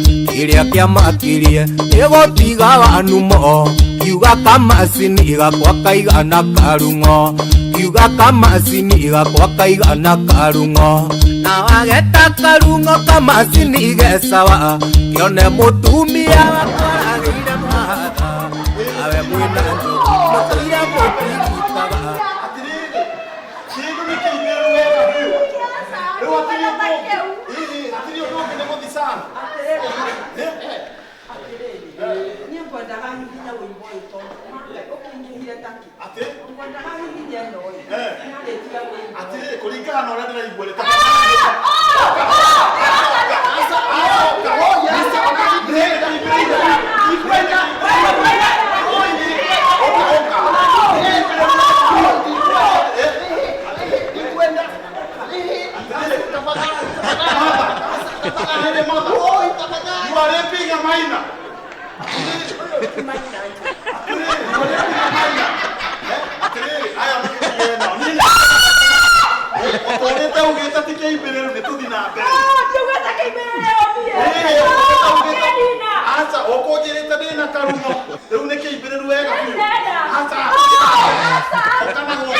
Kĩrĩa kĩamakirie nĩ gũtiga wanumo kiuga kamacini gakwa kaigana karung'o kiuga kamacini gakwa kaigana karung'o na wageta karung'o kamacini gecawa kĩone mũtumia wakwa aragĩire mahatha awe mwĩna njũkĩ mũtũire mũtigitaga. Atirĩrĩ, kĩndũ nĩ kĩimbĩrĩru wega biũ. Rĩu hatirĩ ũndũ ũngĩ. Ĩĩ, hatirĩ ũndũ ũngĩ nĩ gũthiĩ sana. Niĩ ngwendaga hihinya wĩimbo ũyũ tondũ ũkĩingĩhire takĩ. Atĩ? Ngwendaga hihinya ĩno ĩ. Eh. Narĩkia wĩimbo. Atĩrĩrĩ, kũringana na ũrĩa ndĩraigua rĩ, ta You are raping a minor. Ũtũrĩte ugĩte ti kĩimbĩrĩru nĩ tũthi na mbere. Aca ũkũnjĩrĩte ndĩna karumo rĩu nĩ kĩimbĩrĩru wega biũ. Aca ũka na gũkũ.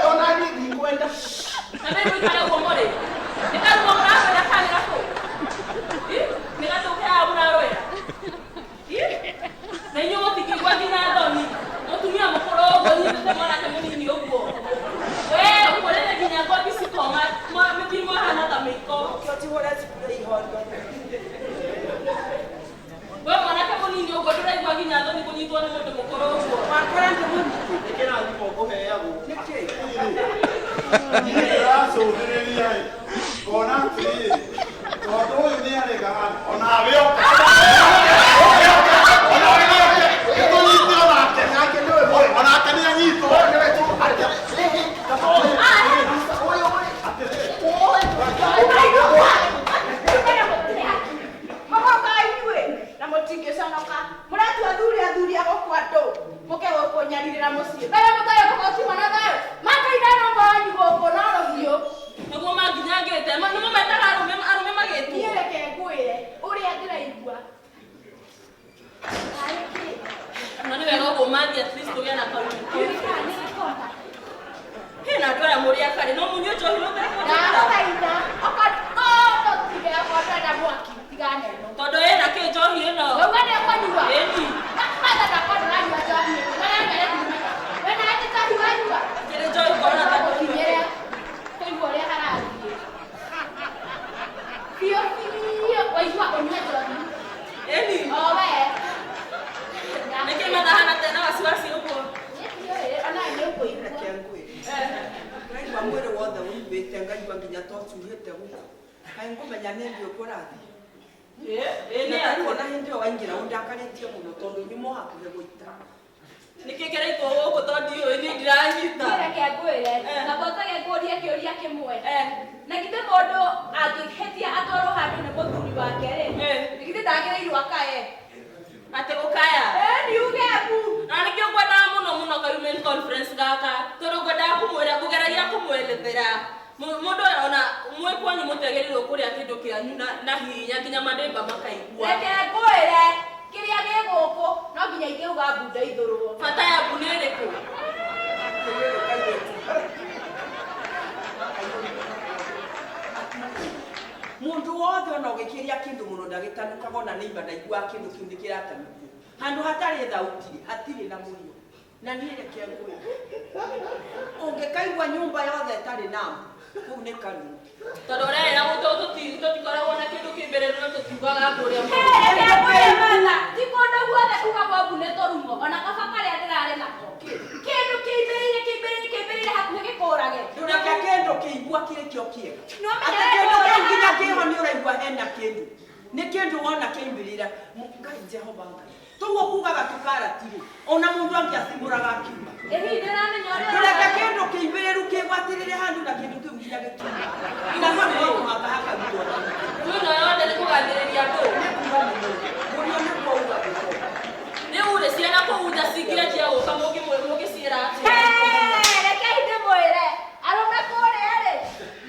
Ona niĩ ndikwenda. Na rĩu mũikare ũguo mũrĩ. Nĩ karumo mũrarũĩra kana nĩ gakũ? Ĩ, nĩ gatũ kea mũrarũĩra? Ĩ, na inyuĩ mũtingĩigua nginya thoni. Mũtumia mũkũrũ ũguo ũnyitĩte mwanake mũnini ũguo. We ũkũrĩte nginya ngothi cikoma, mĩthiimo ĩhana ta mĩiko. Ũtihũre cukuru ihondo. We mwanake mũnini ũguo ndũraigua nginya thoni kũnyitwo nĩ mũndũ mũkũrũ ũguo. Wakora ndĩmũnyite. Nĩ kĩrathimo ngũheagwo. Nĩkĩ? Niĩ ndĩracũthĩrĩria ĩ, ngona atĩrĩrĩ, tondũ ũyũ nĩ arega onawe oka. Onawe nĩoke, nĩtũnyite onake. Onake nĩ anyitwo. Mũgoka inyuĩ na mũtingĩconoka mũratua athuri athuri a gũkũ andũ mũke gũkũnyarirĩra mũciĩ thayũ mũthayũ mũgokiuma na thayũ makaina nomba wanyu gũkũ no rũhiũ. Nĩguo manginyangĩte. Nĩmo metaga arũme arũme magĩtwo. Niĩ reke ngwĩre ũrĩa ndĩraigua. Arĩ kĩ? Na nĩ wega ũguo mathi at least tũgĩe na kaũndũ. Hena andũ aya mũrĩ akarĩ no mũnyue njohi mũtekũnyita. Ndagũthaitha okorwo tũtige okorwo ndũrenda mwaki tigana ĩno. Tondũ ĩna kĩ njohi ĩno? Wauga nĩ ũkũnyua. Ĩni. Kwanza ndakwa ndũranyua njohi ĩno. Marĩa mbere ndimenya. We nawe nĩ njohi wanyua? Kĩrĩ njohi ngorora ta Gũkinyĩre kũigua ũrĩa harathiĩ. Biũ biũ waigua ũnyue njohi. Ĩni. O we. Nĩkĩ mathahana tena wasiwasi ũguo? Niĩ ndiũĩ, ona nĩ ũkũigua. Reke ngwĩre. Ngaigua mwĩrĩ wothe ũimbĩte ngaigua nginya ta ũcuhĩte gũkũ. Kaĩ ngũmenya nĩ ndĩ ũkũrathiĩ. Ĩ, ĩ nĩ Na tarĩu atĩa? ona hĩndĩ ĩyo waingĩra ũndakarĩtie mũno tondũ nyuma o hakuhĩ gũita. Nĩkĩ kĩraitwo gũkũ tondũ ndiũĩ niĩ ndiranyita. Niĩ reke ngwĩre, Eh. na ngwĩtage ngũrie kĩũria kĩmwe. Eh. Na githĩ mũndũ angĩhĩtia atwarwo handũ nĩ mũthuri wake rĩ, Eh. na githĩ ndagĩrĩirwo akae? Atĩ gũkaya. Eh, niuge mbu. Na nĩkĩo ngwendaga mũno mũno ka women conference gaka tondũ ngwendaga kũmwĩra ngũgeragia kũmwerethera mũndũ ona mwĩ kwanyu mũtiagĩrĩirwo kũrĩa kĩndũ kĩanyu na hinya nginya mandĩmba makaigua. Reke ngwĩre, kĩrĩa gĩ gũkũ no nginya ingĩuga mbu ndeithũrwo. Bata ya mbu nĩ ĩrĩkũ? Atĩrĩrĩ kairĩtu. Mũndũ wothe ona ũgĩkĩria kĩndũ mũno ndagĩtanukaga ona nĩ imba ndaiguaga kĩndũ kĩu nĩ kĩratanukio. Handũ hatarĩ thauti hatirĩ na mũrĩo. Na niĩ reke ngwĩre. Ũngĩkaigua nyũmba yothe ĩtarĩ na mbu, kũu nĩ karumo. Tondũ ũrerĩra tũtikoragwo na kĩndũ kĩ mbere no tũtiugaga mbu ũrĩa mũru. Reke ngwĩre Martha, ti kũndũ guothe ugagwo mbu nĩ tũrumo, ona kaba karĩa ndĩrarĩ nako. Kĩndũ kĩimbĩrĩire kĩimbĩrĩire kĩimbĩrĩire hakuhĩ gĩkũrage. Ndũreke kĩndũ kĩigua kĩrĩ kĩo kĩega. No Atĩ menye kĩndũ wega kĩu ũrĩa nginya harathiĩ. kĩho nĩ ũraigua hena kĩndũ. Nĩ kĩndũ wona kĩimbĩrĩra. Ngai Jehova Ngai. Toguo kugaga tũkarati-rĩ, ona mũndũ angĩathimũraga akiuma. Ĩhi ndĩramenya ũrĩa Ndũreke ũrathiĩ. kĩndũ kĩimbĩrĩru kĩgwatĩrĩre handũ na kĩndũ kĩu nginya gĩkiuma. Na hau no mũhaka hakarutwo thauti. Rĩu ĩno yothe nĩ kũgathĩrĩria andũ. Nĩ kuga nĩ mũndũ. Mũrĩo nĩ kwauga gũkũ. Rĩu rĩ ciana kũu nja cingĩanjia gũka mũngĩciĩra atĩa? Hey, reke ndĩmwĩre, arũme kũrĩa rĩ,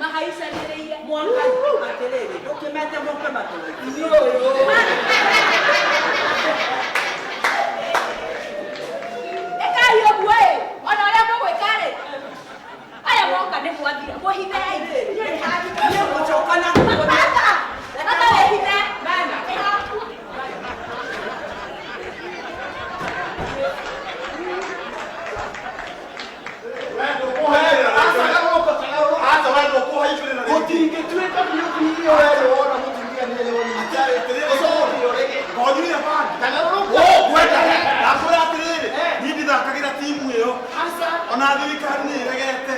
mahaicanĩrĩire. Mwaka atĩrĩrĩ, ndũkĩmere Tũmethe moke matũrĩ. Nĩ ũyũ. Ĩkai ũguo ĩ, ona ũrĩa mũgwĩka rĩ, aya moka nĩ mwathira, mũhithei. Niĩ ngũcoka na Baba, baba wĩhithe. Mana. Ĩ haku. Gũtingĩtuĩka biũ biũ we nĩwona mũtumia nĩ arĩonyita. Ũcoke ũrege. Konyuire bangi. Tagarũrũka. Ũkwenda. Ndakwĩra atĩrĩrĩ, niĩ ndithakagĩra timu ĩyo. Aca. Ona thirikari nĩ ĩregete.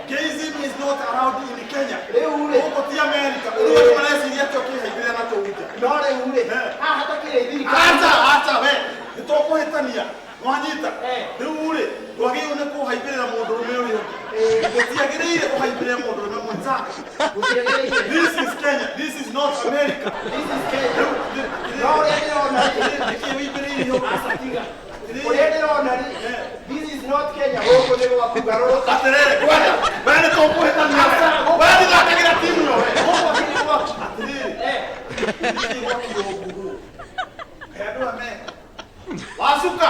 Gayism is not allowed in Kenya. Rĩu rĩ. Gũkũ ti America. Rĩu andũ mareciria atĩ ũkĩhaibĩrĩra na kũu nja. No rĩu rĩ, haha hatakĩrĩ thirikari. Acha, acha we. Nĩ tũkũhĩtania. Nwanyita. Rĩu rĩ, ndwagĩrĩirwo nĩ kũhaibĩrĩra mũndũrũme ũrĩa ũngĩ. Gũtiagĩrĩire ũhaibĩrĩre mũndũrũme mwenzako. Gũtiagĩrĩire. This is Kenya. This is not America. This is Kenya. No ũrĩa ndĩrona rĩ, Nĩkĩ wĩimbĩrĩire ũguo? aca tiga. Ũrĩa ndĩrona rĩ, this is not Kenya, gũkũ nĩ gwaku garũrũka. Atĩrĩrĩ, kwenda. We nĩ tũkũhĩtania. We ndithakagĩra timu ĩyo we. Gũkũ akĩrĩ gwaku. Atĩrĩrĩ. Nĩkĩ gwakirwo ũguo? Kaĩ andũ aya meka. Wasuka.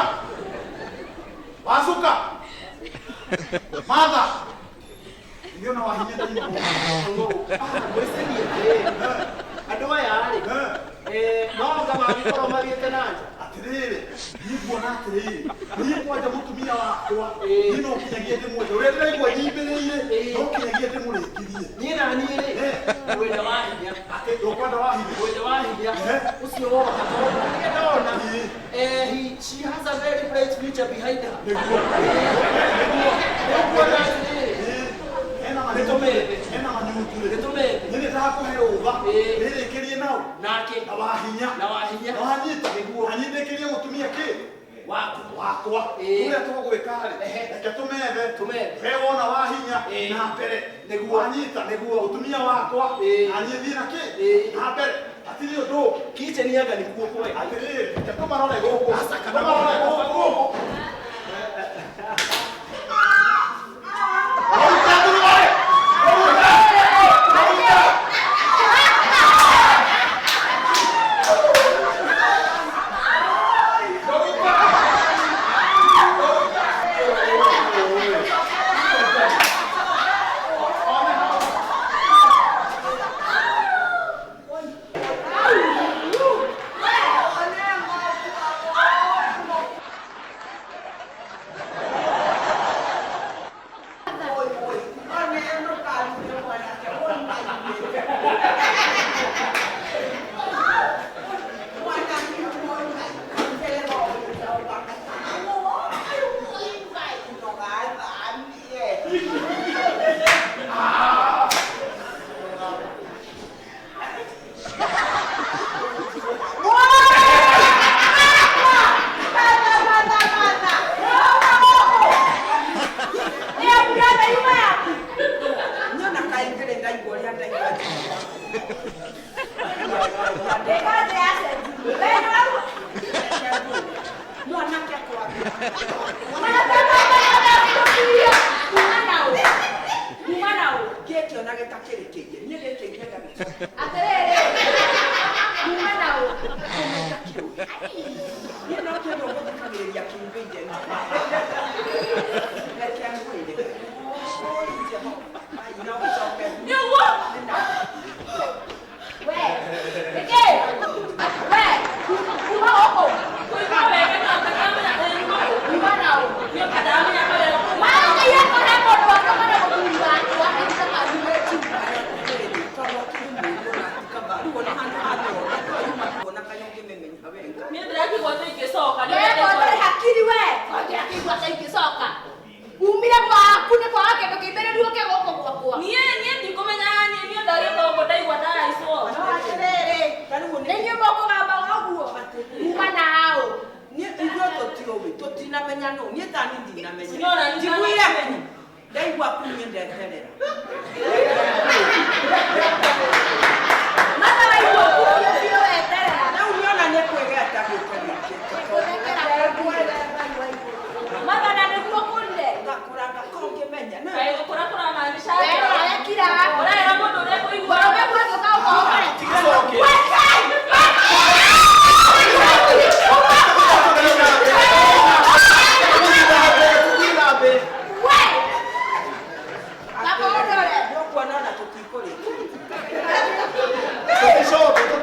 Wasuka. Martha. Ithuĩ ona wahinya ndaigua. Ngwĩciria atĩrĩrĩ, andũ aya rĩ, no anga mangĩkorwo mathiĩte na nja. Atĩrĩrĩ, niĩ nguona atĩrĩrĩ, niĩ kwanja mũtumia wakwa, niĩ no kinyagia ndĩmwende. Ũrĩa ndĩraigua nyimbĩrĩire, no kinyagia ndĩmũrĩkirie. Niĩ na niĩ rĩ, ngwenda wa hinya. Atĩ ndũkwenda wa hinya. Ngwenda wa hinya. Ũcio woka tondũ kĩrĩa ndona, she has a very bright future behind her. Nĩguo. Nĩguo. Rĩu nguona atĩrĩrĩ, Hena Nĩtũmethe. Hena manyutu rĩ. Nĩtũmethe. Niĩ nĩndakũhe rũtha. Nĩrĩkĩrie nao. Nake. Na wahinya. Na wahinya. Na wanyita. Nĩguo. Na nyindĩkĩrie mũtumia kĩ? Waku. Wakwa. Ũrĩa tũgwĩka rĩ. Reke tũmethe. Tũmethe. We wona wahinya. Na mbere. Nĩguo. Wanyita. Nĩguo. Mũtumia wakwa. Na niĩ thiĩ na kĩ? Na mbere. Hatirĩ ũndũ. Kitchen anga nĩkuo kwega. Atĩrĩrĩ, reke tũmarore gũkũ. Aca, kana Tũmarore gũkũ. Nyona kaingĩrĩ ndaigua ũrĩa ndaigua. Mwanake akwambia. Gĩkĩ ona gĩtakĩrĩkĩirie. Niĩ gĩkĩ ngĩenda gĩcoke. Niĩ no kĩndũ gũthikagĩrĩria kiumbĩire. Reke ngwĩre. Oi, Jehova. Ai, no gĩcoke. Nĩ ũguo? Kũigua wega no ndamenya Niĩ ndamenya kawĩra kuma. Niĩ ndĩrakĩigua ta ingĩcoka. Nĩ Umire gwaku nĩ kwaga kĩndũ kĩimbĩrĩru ũke gũkũ gwakwa. Niĩ niĩ ndikũmenya niĩ niĩ ndagĩka ũguo ndaigua ndahaicwo. Nĩ inyuĩ mũkũgambaga ũguo. Uma nao. Niĩ ithuĩ tũtiũĩ, tũtinamenya nũ. Niĩ ta niĩ ndinamenya. Niĩ ona niĩ Njiguire ku. Ndaigua ku niĩ ndeterera. Mata waigua ku biũ biũ weterera. Rĩu niĩ ona nĩ kwĩgeta gĩũke gĩkĩ. Mata na nĩguo kũrire. Ngakũra ngakũra ngĩmenya. Kaĩ gũkũra kũramaanisha Wee atĩa? wekira. Ũrera mũndũ ũrĩa kũigua. Mũrũme guothe ũkaũka ũkare. Tiga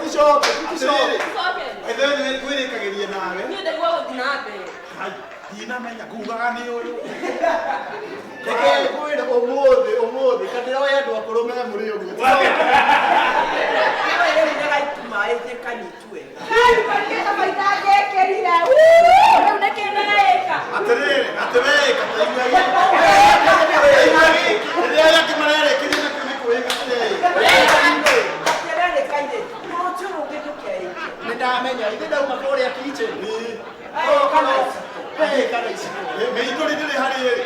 Tũticoke, tũticoke. Tũcoke. Ithe nĩ ngwĩrĩkagĩria nawe. Niĩ ndaigua gũthiĩ na mbere. Hai, ndinamenya ngugaga nĩ ũyũ. Reke ngwĩre ũmũthĩ, ũmũthĩ kandĩroya andũ akũrũ me mũrĩ ũguo. Ĩyo rĩu nĩgaitu maĩ thĩkanyitu wega. Kaigĩte rĩu nĩkĩ ndĩreĩka? Atĩrĩrĩ, atĩrĩrĩ, kataigua gĩkĩ. Taigua gĩkĩ. Rĩrĩa arĩa angĩ marerĩkĩria nakĩo nĩ kwĩĩka atĩrĩrĩ. Atĩrĩrĩ kairĩtu, rũciũ rũngĩ ndũkeĩke. Nĩ ndamenya, ithe ndauma kũrĩa kitchen. Kana iciko. Wee, kana iciko. Mĩitũri ndĩrĩ harĩ ĩrĩ.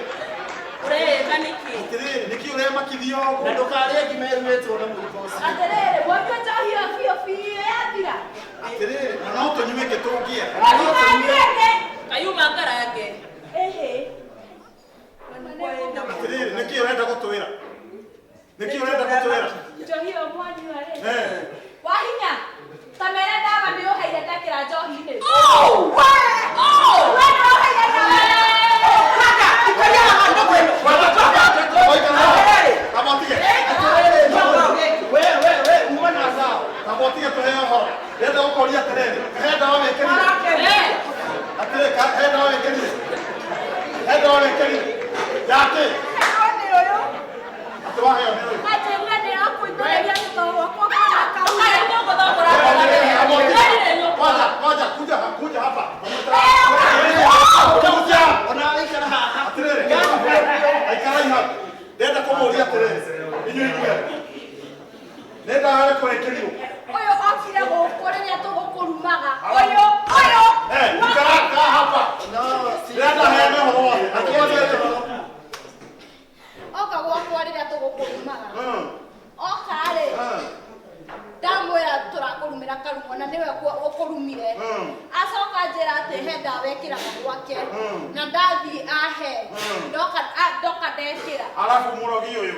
Ũreĩka nĩkĩ? Atĩrĩrĩ, nĩkĩ ũremakithia Na ũguo? ndũkarĩe ngima ĩrugĩtwo na mũriko ũcio. Atĩrĩrĩ, mwanyua njohi ĩyo biũ biũ yathira. Atĩrĩrĩ, na no tũnyue ĩngĩ tũngĩenda. Mũkanyuĩte. Kayuma ngarange. Ĩhĩ. Atĩrĩrĩ, nĩkĩ ũrenda gũtwĩra? Nĩkĩ ũrenda gũtwĩra? Njohi ĩyo mwanyua rĩ. Eh. Wahinya. Ta mere ndawa nĩ ũheire ndekĩra njohi-inĩ. Oh! We! Oh! We nĩ ũheire ndawa. Kaka, ikaria haha ndũkwĩrwo. Atĩrĩrĩ, Kaba ũtige. Atĩrĩrĩ, we, we, we, uma na sawa. Kaba ũtige tũheo ũhoro. Ndĩrenda gũkũria atĩrĩrĩ, he ndawa wĩkĩrire? Eh! Atĩrĩrĩ, he ndawa wĩkĩrire? He ndawa wĩkĩrire? Yakĩ? Nĩ ũyũ. Atĩ waheo nĩ ũyũ. Anjĩrire nĩakũitĩrĩria gĩtoro gwakwa kana Kaya kaura. nyũngũ thogora. Ngoja, ngoja, kuja hapa, kuja hapa. Kuja. Ona aikara haha. Atĩrĩrĩ, aikarai hau. Ndĩrenda kũmũũria atĩrĩrĩ, inyuĩ inyuĩ. Nĩ ndawa ĩrĩkũ ĩkĩrirwo? Ũyũ okire gũkũ rĩrĩa tũgũkũrumaga. Ũyũ, ũyũ. Eh, ikara kaa hapa. No, si. Ndĩrenda heane ũhoro wothe. Akĩaria ũhoro. Oka gwakwa rĩrĩa tũgũkũrumaga. Oka rĩ, ndamwĩra tũrakũrumĩra karumo na nĩwe ũkũrumire. Acoka njĩra atĩ he ndawa ĩkĩraga gwake. Na ndathiĩ ahe. Ndoka ndoka ndekĩra. Alafu mũrogi ũyũ.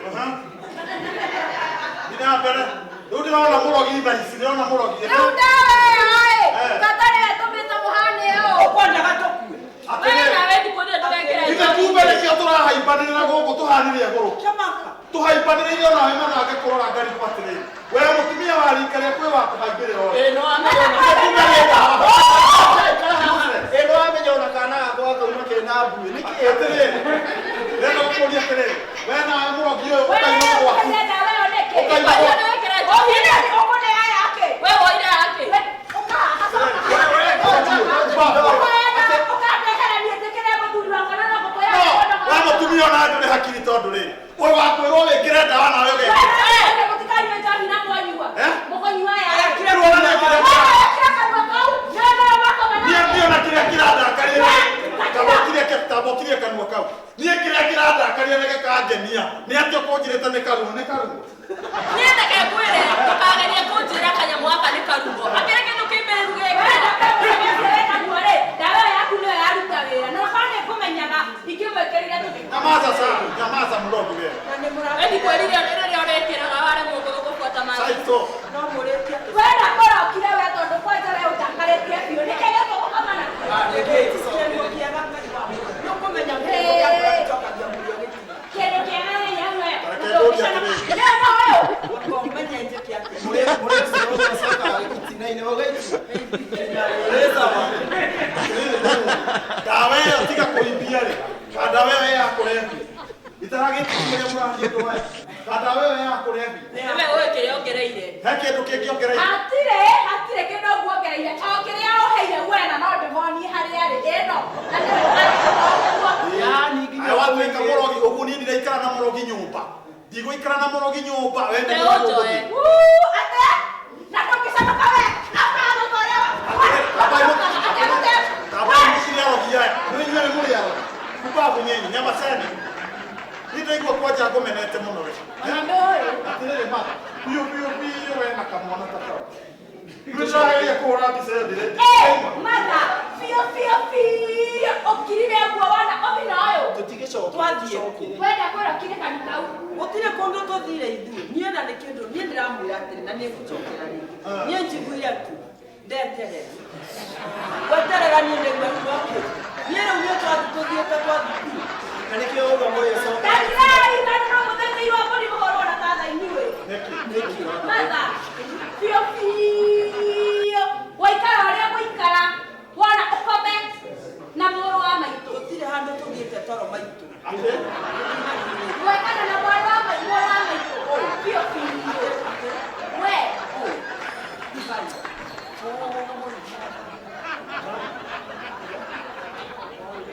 Thiĩ na mbere. Rĩu ndĩrona mũrogi thaa ici, ndĩrona mũrogi. Rĩu ndawa ĩyo ĩ, Eh. gatarĩ ĩtũmĩte mũhane ũũ. Ũkwendaga tũkue. Wewe Atĩrĩrĩ, nawe ndikwendire ndũgekĩre ithe njohi. kumbe nĩkĩo tũrahaibanĩrĩra gũkũ tũhanire igũrũ. Kĩmaka. Tũhaibanĩrĩire onawe mathange kũrora ngarigwo atĩrĩrĩ. We mũtumia wa rika rĩa kwĩ wa kũhaimbĩrĩra ũyũ. Ĩ, no amenya ona- Ithe kumbe nĩ ndawa. Aikara haha. Ĩ, no amenya ona kana gakwa kauma kena mbuĩ. Nĩkĩ? Atĩrĩrĩ, ndĩrenda gũkũria atĩrĩrĩ, we nawe mũrogi ũyũ We ũkaigua gwaku. ũkũrĩa ndawa ĩyo nĩkĩ? Ũkaigua Wewe gwaku. ndũgekĩra njohi. Ũkũrĩa yake? Wewe woire yake. Ũka haha, coka. We mũtumia ona ndũrĩ hakiri tondũ rĩrĩ, ũyũ wakwĩrwo wĩkĩre ndawa nawe ũgekĩra. Eh? Rĩu ona nĩekĩre ndawa. Niĩ ndiona kĩrĩa kĩrandakaria tambokirie kanua kau. Niĩ kĩrĩa kĩrandakaria nĩ gĩkangenia nĩ atĩ ũkũnjĩrĩte nĩ karuo, nĩ karuo. Niĩ reke ngwĩre, ndũkagerie kũnjĩra kanyamũ gaka nĩ karuo. Akĩrĩ kĩndũ kĩmbĩrĩru gĩkĩ. Nyamaza sana, nyamaza mũrogi we. Na nĩ mũra- We ndikwĩrire rĩrĩa ũrekĩraga waremwo gũbuata maaĩ. Saito. No mũrĩtie tũ- Wena korokire we tondũ kwanja we ũtakarĩtie biũ nĩkĩ gĩtũgũkoma nakĩo? Kĩndũ kĩega Ngai wa mũndũ. Nĩ ũkũmenya kĩndũ kĩa gũcokagia mũrio gĩtina. Kĩndũ kĩega nĩ we. Reke ngũrie atĩrĩrĩ. Nĩ ũyũ. Ũkamenya njĩke atĩa. Mũrĩ ũcokaga gĩtina-inĩ ũgaitua. Ũrĩcama. Ndawa ĩyo tiga kũimbia rĩ. Ka ndawa ĩyo ya kũrebia. Itaragĩtigia ũrĩa mũrathiĩ andũ aya. Ka ndawa ĩyo ya kũrebia. Nĩwe ũĩ kĩrĩa ongereire. He kĩndũ kĩngĩ ongereire. Hatirĩ, hatirĩ kĩndũ nguongereire. O kĩrĩa ũheire we na no ndĩmonie harĩa rĩ ĩno. Na nĩwe ũguo. Yaani nginya Aya watuĩka mũrogi ũguo niĩ ndiraikara na mũrogi nyũmba. Ndigũikara na mũrogi nyũmba. We Reke ũnjoe. Wuu, ate. Na ndũngĩconoka we. Akathũka ũrĩa Ate, Kaba mũcire arogi aya. Nĩ inyuĩ nĩ mũrĩ arogi. Kumbabu nyenyi, nyamaceni. Niĩ ndaigua kwanja ngũmenete mũno we. Ona ndũĩ. Atĩrĩrĩ ma, biũ biũ biũ we na kamwana ta kau. Nĩndĩrageria kũhũra mbica ĩyo ndĩre- Eh, mother, biũ biũ biũ. Ũkirire ũguo wona ũthina ũyũ. Tũtigĩcoke. Twathiĩ kũ? Wenda kwĩra kire kanitha kau. Gũtirĩ kũndũ tũthire ithuĩ. Niĩ na nĩ kĩndũ, niĩ ndĩramwĩra atĩrĩ na nĩngũcokera rĩngĩ. Niĩ njiguire tu ndeterera. Gweterera niĩ ndaigua twakĩ. Niĩ rĩu niĩ twathi tũthiĩte twathi kuru. Na nĩkĩo ũguo mũrĩ ũcoka. Ndakirari tondũ no mũthĩnjĩirwo mbũri mũhũrwo na tatha inyuĩ. Nĩkĩ? Mother, biũ biũ.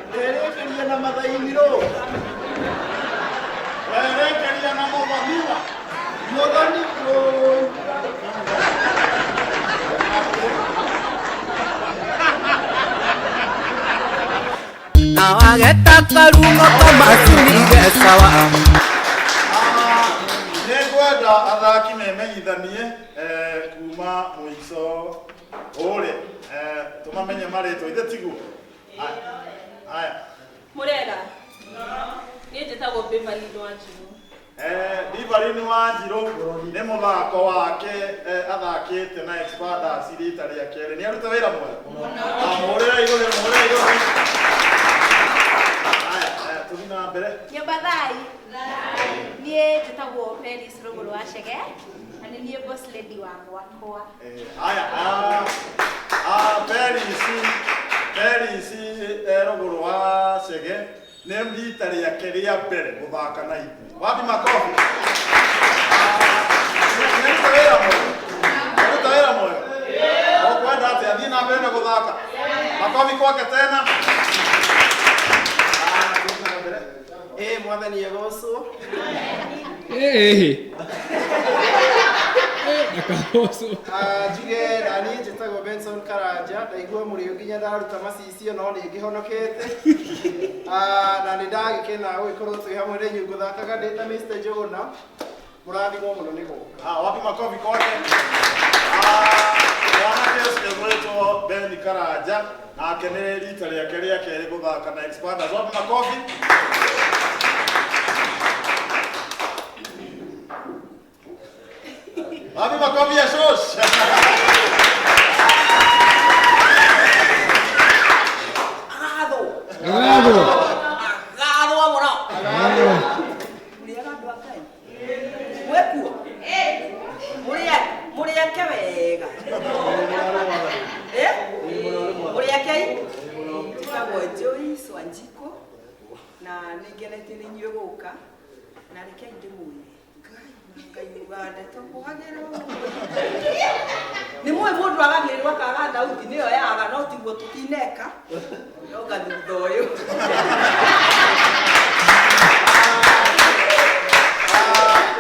Nderekeria na mathainiro. Werekeria na mũthoniwa. Mũthoni Na wageta karungo kamacini gecawa. Nĩngwenda athaki memenyithanie kuma mũico ũrĩa tũmamenye marĩtwa ithe tiguo. Haya. Mũrega. Niĩ njĩtagwo Beverly Wanjiru. Beverly Wanjiru nĩ mũthako wake athakĩte na Expanders rita rĩa kerĩ. Nĩ aruta wĩra mwega. Mũhũrĩre igũrũ, mũhũrĩre igũrũ. Haya, tũthiĩ na mbere. Nyũmba thai. Niĩ njĩtagwo Peris Rũgũrũ wa Chege na nĩ niĩ boss lady wa gwakwa. Haya, Peris Rũgũrũ wa Chege nĩ rita rĩake rĩa mbere gũthaka na ithuĩ. Wapi makofi? Nĩ aruta wĩra mwega. Aruta wĩra mwega. Ũkwenda atĩa athiĩ na mbere na gũthaka? Makofi kwake tena. Mwathani agocwo. Akagocwo. Njuge naniĩ njĩtagwo Benson Karanja, ndaigua mũrĩo nginya ndaruta macicio no nĩ ngĩhonokete. Na nĩ ndagĩkena gũgĩkorwo twĩ hamwe na inyuĩ ngũthakaga ndĩ ta Mr. Njũgũna. Mũrathimwo mũno nĩ gũka. Wapi makofi kwake? Mwanake ũcio gwĩtwo Ben Karanja nake nĩ rita rĩake rĩa kerĩ gũthaka na Expanders. Wapi makofi? Wapi makofi ya shosh? Agatho. Agatho. Agatho mũno. Mũrĩega andũ a Ngai. Mwĩkuo? Mũrĩake wega. Mũrĩake? Njĩtagwo Joyce Wanjikũ na nĩ ngenete nĩ inyuĩ gũka na rekei ndĩmwĩre Ngai ngai ndeto kũhagĩrwo. Nĩ mũĩ mũndũ agagĩrĩrwo akaga thauti nĩyo yaga no tiguo tũtineka no thutha ũyũ.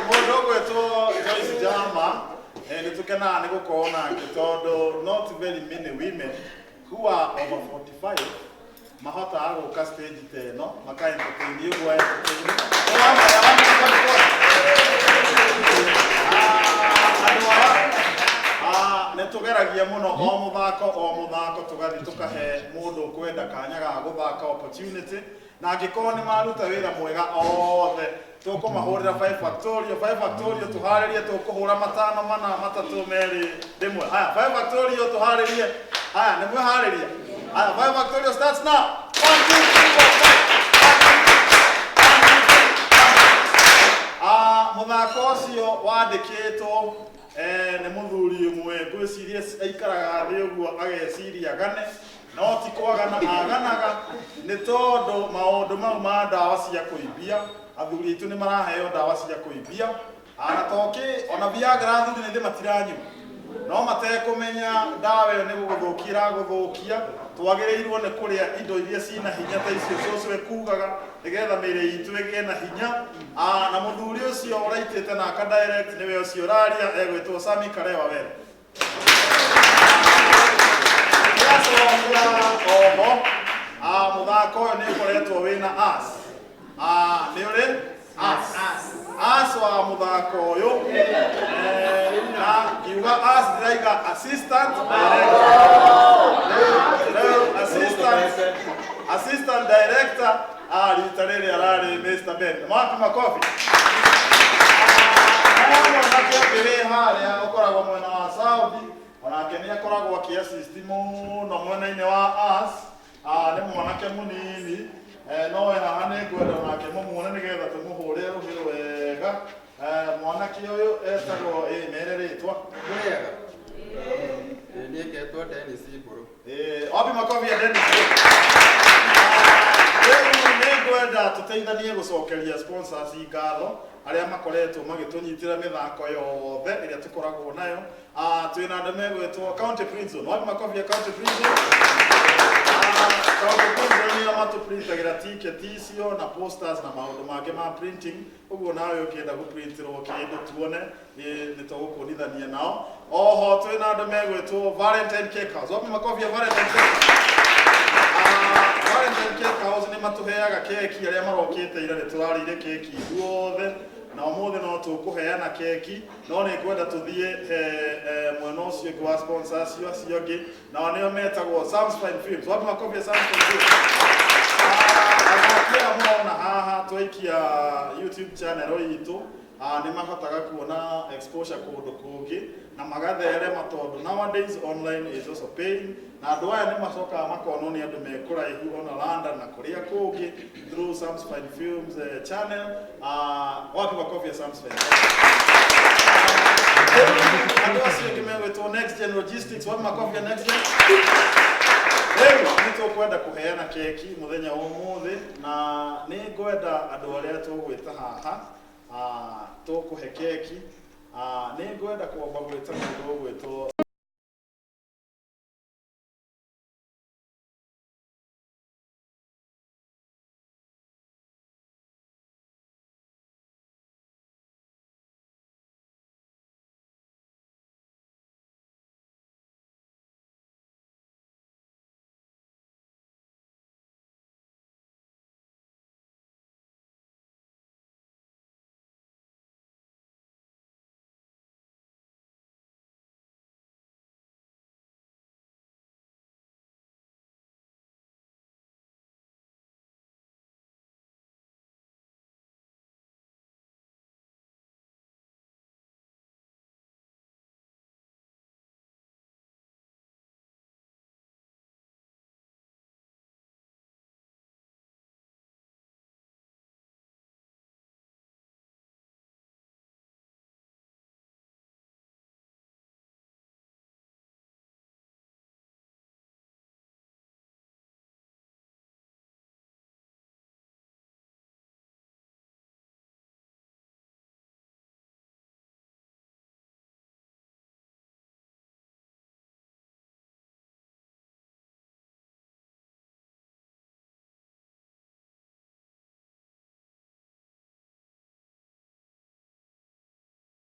Mũndũ ũgwĩtwo Joyce Jama nĩ tũkenaga nĩ gũkorwo nake tondũ not very many women who are over 45 mahotaga gũka stage ta ĩno maka entertain ũguo entertain. Andũ aya nĩ tũgeragia mũno o mũthako tũgathiĩ tũkahe mũndũ ũkwenda kanya ga gũthaka opportunity na angĩkorwo nĩ maruta wĩra mwega othe tũkũmahũrĩra 5 factorial 5 factorial tũharĩrie tũkũhũra matano mana matatũ merĩ rĩmwe. Haya 5 factorial tũharĩrie. Haya nĩ mwĩharĩria. Haya 5 factorial starts now. 1 2 3 4 5. Mũthako ũcio wandĩkĩtwo nĩ mũthuri ũmwe ngwĩciria aikaraga thĩ ũguo ageciria agane no ti kwagana aganaga nĩ tondũ maũndũ mau ma ndawa cia kũimbia athuri aitũ nĩ maraheo ndawa cia kũimbia na tokĩ ona Viagra athuri nĩ matiranyua no matekũmenya ndawa ĩyo nĩ gũgũthũkia ĩragũthũkia. Twagĩrĩirwo nĩ kũrĩa indo iria cina hinya ta icio cũcũ ekugaga nĩgetha mĩĩrĩ itũ ĩgĩe na hinya. Na mũthuri ũcio ũraitĩte na aka direct nĩwe ũcio ũraria egwĩtwo Sami Karewa Were. Yacokia oho mũthako ũyũ nĩ ũkoretwo wĩna as nĩ ũrĩ as as wa mũthako ũyũ na ngiuga as ndĩraiga assistant director. Assistant director rita rĩrĩ ararĩ Mr. Ben. Wapi makofi? Mwanake ũngĩ wĩ harĩa ũkoragwo mwena wa Saudi onake nĩ akoragwo akĩ-assist mũno mwena-inĩ wa as nĩ mwanake mũnini no we haha nĩ ngwenda onake mũmuone nĩgetha tũmũhũre rũhĩ wega. Mwanake ũyũ etagwo mere rĩtwa. Mũrĩega. Niĩ ngetwo Dennis Mbũrũ. Wapi makofi ya Dennis? Rĩu nĩ ngwenda tũteithanie gũcokeria sponsors ngatho arĩa makoretwo magĩtũnyitĩra mĩthako yothe ĩrĩa tũkoragwo nayo. Twĩna andũ megwĩtwo County Prison. Wapi makobi ya County Prison? County Prison nĩo matũprintagĩra ticket icio na posters na maũndũ mangĩ ma printing. Ũguo nawe ũkĩenda gũprintirwo kĩndũ tuone nĩ tũgũkuonithania nao. Oho twĩna andũ megwĩtwo Valentine Cake House. Wapi makobi ya Valentine Cake House? Valentine Cake House nĩ matũheaga keki arĩa marokĩte ira nĩ tũrarĩire keki ithuothe na ũmũthĩ no tũkũheana keki no nĩ ngwenda tũthiĩ mwena ũcio ũngĩ wa sponsor acio acio angĩ nao nĩo metagwo Sam's Fine Films. Wapi makobi ya Sam's Fine Films? Athaki aya mũrona haha twaikia YouTube channel itũ nĩ mahotaga kuona exposure kũndũ kũngĩ na magatherema tondũ nowadays online is also paying na andũ aya nĩ macokaga makonwo nĩ andũ me kũraihu ona London na kũrĩa kũngĩ through Sam's Fine Films channel. Wapi makobi ya Sam's Fine? Andũ acio angĩ megwĩtwo Next Gen Logistics. Wapi makobi ya Next Gen? Rĩu nĩ tũkwenda kũheana keki mũthenya wa ũmũthĩ na nĩ ngwenda andũ arĩa tũgwĩta haha tũkũhe keki. Nĩ ngwenda kwamba gwĩta mũndũ ũgwĩtwo